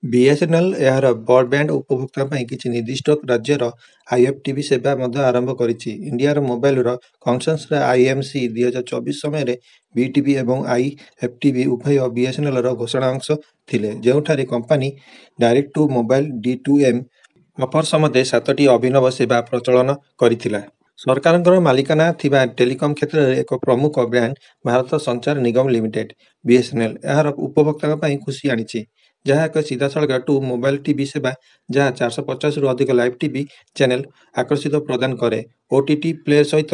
BSNL ଏହାର broadband ଉପଭୋକ୍ତାଙ୍କ ପାଇଁ କିଛି ନିର୍ଦ୍ଦିଷ୍ଟ ରାଜ୍ୟର ଆଇଏଫ୍ଟିଭି ସେବା ମଧ୍ୟ ଆରମ୍ଭ କରିଛି। ଇଣ୍ଡିଆର ମୋବାଇଲ କଂଗ୍ରେସରେ ଆଇଏମ୍‌ସି 2024 ସମୟରେ ବିଟିଭି ଏବଂ ଆଇଏଫ୍ଟିଭି ଉଭୟ ବିଏସ୍ଏନ୍ଏଲ୍‌ର ଘୋଷଣା ଅଂଶ ଥିଲେ, ଯେଉଁଠାରେ କମ୍ପାନୀ ଡାଇରେକ୍ଟ-ଟୁ-ମୋବାଇଲ (ଡିଟୁଏମ୍) ଅଫର୍ ସମେତ ସାତଟି ଅଭିନବ ସେବା ପ୍ରଚଳନ କରିଥିଲା। ସରକାରଙ୍କ ମାଲିକାନା ଥିବା ଟେଲିକମ୍ କ୍ଷେତ୍ରରେ ଏକ ପ୍ରମୁଖ ବ୍ରାଣ୍ଡ ଭାରତ ସଞ୍ଚାର ନିଗମ ଲିମିଟେଡ୍ (ବିଏସ୍ଏନ୍ଏଲ୍) ଏହାର ଉପଭୋକ୍ତାଙ୍କ ପାଇଁ ଖୁସି ଆଣିଛି, ଯାହା ଏକ ସିଧାସଳଖ ଟୁ-ମୋବାଇଲ ଟିଭି ସେବା ଯାହା 450ରୁ ଅଧିକ ଲାଇଭ୍ ଟିଭି ଚ୍ୟାନେଲ୍ ଆକର୍ଷିତ ପ୍ରଦାନ କରେ। ଓଟିଟି ପ୍ଲେ ସହିତ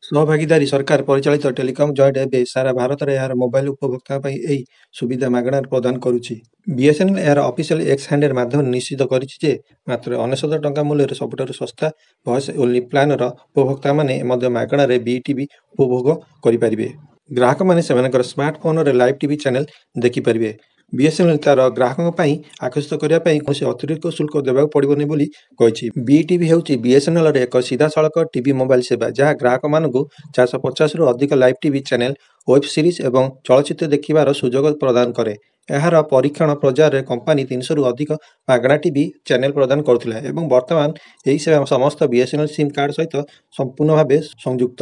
ସହଭାଗିଦାରୀ ସରକାର ପରିଚାଳିତ ଟେଲିକମ୍ ଜାଏଣ୍ଟ ଏବେ ସାରା ଭାରତରେ ଏହାର ମୋବାଇଲ ଉପଭୋକ୍ତାଙ୍କ ପାଇଁ ଏହି ସୁବିଧା ମାଗଣାରେ ପ୍ରଦାନ କରୁଛି। ବିଏସ୍ଏନ୍ଏଲ୍ ଏହାର ଅଫିସିଆଲ୍ ଏକ୍ସ ହ୍ୟାଣ୍ଡେଲ୍ ମାଧ୍ୟମରେ ନିଶ୍ଚିତ କରିଛି ଯେ ମାତ୍ର 99 ଟଙ୍କା ମୂଲ୍ୟରେ ସବୁଠାରୁ ଶସ୍ତା ଭଏସ୍ ଓନ୍ଲି ପ୍ଲାନ୍‌ର ଉପଭୋକ୍ତାମାନେ ମଧ୍ୟ ମାଗଣାରେ ବିଟିଭି ଉପଭୋଗ କରିପାରିବେ। ଗ୍ରାହକମାନେ ସେମାନଙ୍କର ସ୍ମାର୍ଟଫୋନରେ ଲାଇଭ୍ ଟିଭି ଚ୍ୟାନେଲ୍ ଦେଖିପାରିବେ। ବିଏସ୍ଏନ୍ଏଲ୍ ତା'ର ଗ୍ରାହକଙ୍କ ପାଇଁ ଆକର୍ଷିତ କରିବା ପାଇଁ କୌଣସି ଅତିରିକ୍ତ ଶୁଳ୍କ ଦେବାକୁ ପଡ଼ିବନି ବୋଲି କହିଛି। ବିଟିଭି ହେଉଛି ବିଏସ୍ଏନ୍ଏଲ୍‌ର ଏକ ସିଧାସଳଖ ଟିଭି ମୋବାଇଲ ସେବା, ଯାହା ଗ୍ରାହକମାନଙ୍କୁ 450ରୁ ଅଧିକ live TV channel, web series ଏବଂ ଚଳଚ୍ଚିତ୍ର ଦେଖିବାର ସୁଯୋଗ ପ୍ରଦାନ କରେ। ଏହାର ପରୀକ୍ଷଣ ପର୍ଯ୍ୟାୟରେ କମ୍ପାନୀ 300ରୁ ଅଧିକ ମାଗଣା ଟିଭି ଚ୍ୟାନେଲ୍ ପ୍ରଦାନ କରୁଥିଲା ଏବଂ ବର୍ତ୍ତମାନ ଏହି ସେବା ସମସ୍ତ ବିଏସ୍ଏନ୍ଏଲ୍ ସିମ୍ କାର୍ଡ ସହିତ ସମ୍ପୂର୍ଣ୍ଣ ଭାବେ ସଂଯୁକ୍ତ।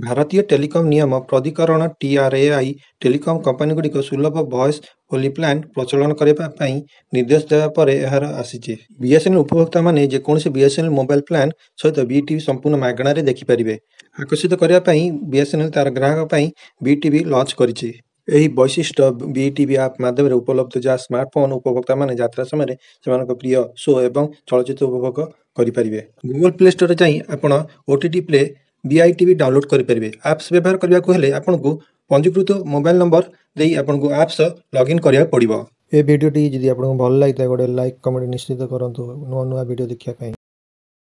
ଭାରତୀୟ ଟେଲିକମ୍ ନିୟମ ପ୍ରାଧିକରଣ ଟିଆର୍ଏଆଇ ଟେଲିକମ୍ କମ୍ପାନୀଗୁଡ଼ିକୁ ସୁଲଭ ଭଏସ୍ ଓନ୍ଲି ପ୍ଲାନ୍ ପ୍ରଚଳନ କରିବା ପାଇଁ ନିର୍ଦ୍ଦେଶ ଦେବା ପରେ ଏହା ଆସିଛି। ବିଏସ୍ଏନ୍ଏଲ୍ ଉପଭୋକ୍ତାମାନେ ଯେକୌଣସି ବିଏସ୍ଏନ୍ଏଲ୍ ମୋବାଇଲ୍ ପ୍ଲାନ୍ ସହିତ ବିଟିଭି ସମ୍ପୂର୍ଣ୍ଣ ମାଗଣାରେ ଦେଖିପାରିବେ। ଆକର୍ଷିତ କରିବା ପାଇଁ ବିଏସ୍ଏନ୍ଏଲ୍ ତା'ର ଗ୍ରାହକଙ୍କ ପାଇଁ ବିଟିଭି ଲଞ୍ଚ କରିଛି। ଏହି ବୈଶିଷ୍ଟ୍ୟ ବିଟିଭି ଆପ୍ ମାଧ୍ୟମରେ ଉପଲବ୍ଧ, ଯାହା ସ୍ମାର୍ଟଫୋନ୍ ଉପଭୋକ୍ତାମାନେ ଯାତ୍ରା ସମୟରେ ସେମାନଙ୍କ ପ୍ରିୟ ଶୋ ଏବଂ ଚଳଚ୍ଚିତ୍ର ଉପଭୋଗ କରିପାରିବେ। ଗୁଗଲ୍ ପ୍ଲେ ଷ୍ଟୋରରେ ଯାଇ ଆପଣ ଓଟିଟି ପ୍ଲେ ବିଆଇଟିଭି ଡାଉନଲୋଡ୍ କରିପାରିବେ। ଆପ୍ସ ବ୍ୟବହାର କରିବାକୁ ହେଲେ ଆପଣଙ୍କୁ ପଞ୍ଜୀକୃତ ମୋବାଇଲ ନମ୍ବର ଦେଇ ଆପଣଙ୍କୁ ଆପ୍ସ ଲଗ୍ଇନ୍ କରିବାକୁ ପଡ଼ିବ। ଏ ଭିଡ଼ିଓଟି ଯଦି ଆପଣଙ୍କୁ ଭଲ ଲାଗିଥାଏ, ଗୋଟେ ଲାଇକ୍, କମେଣ୍ଟ ନିଶ୍ଚିତ କରନ୍ତୁ ନୂଆ ନୂଆ ଭିଡ଼ିଓ ଦେଖିବା ପାଇଁ।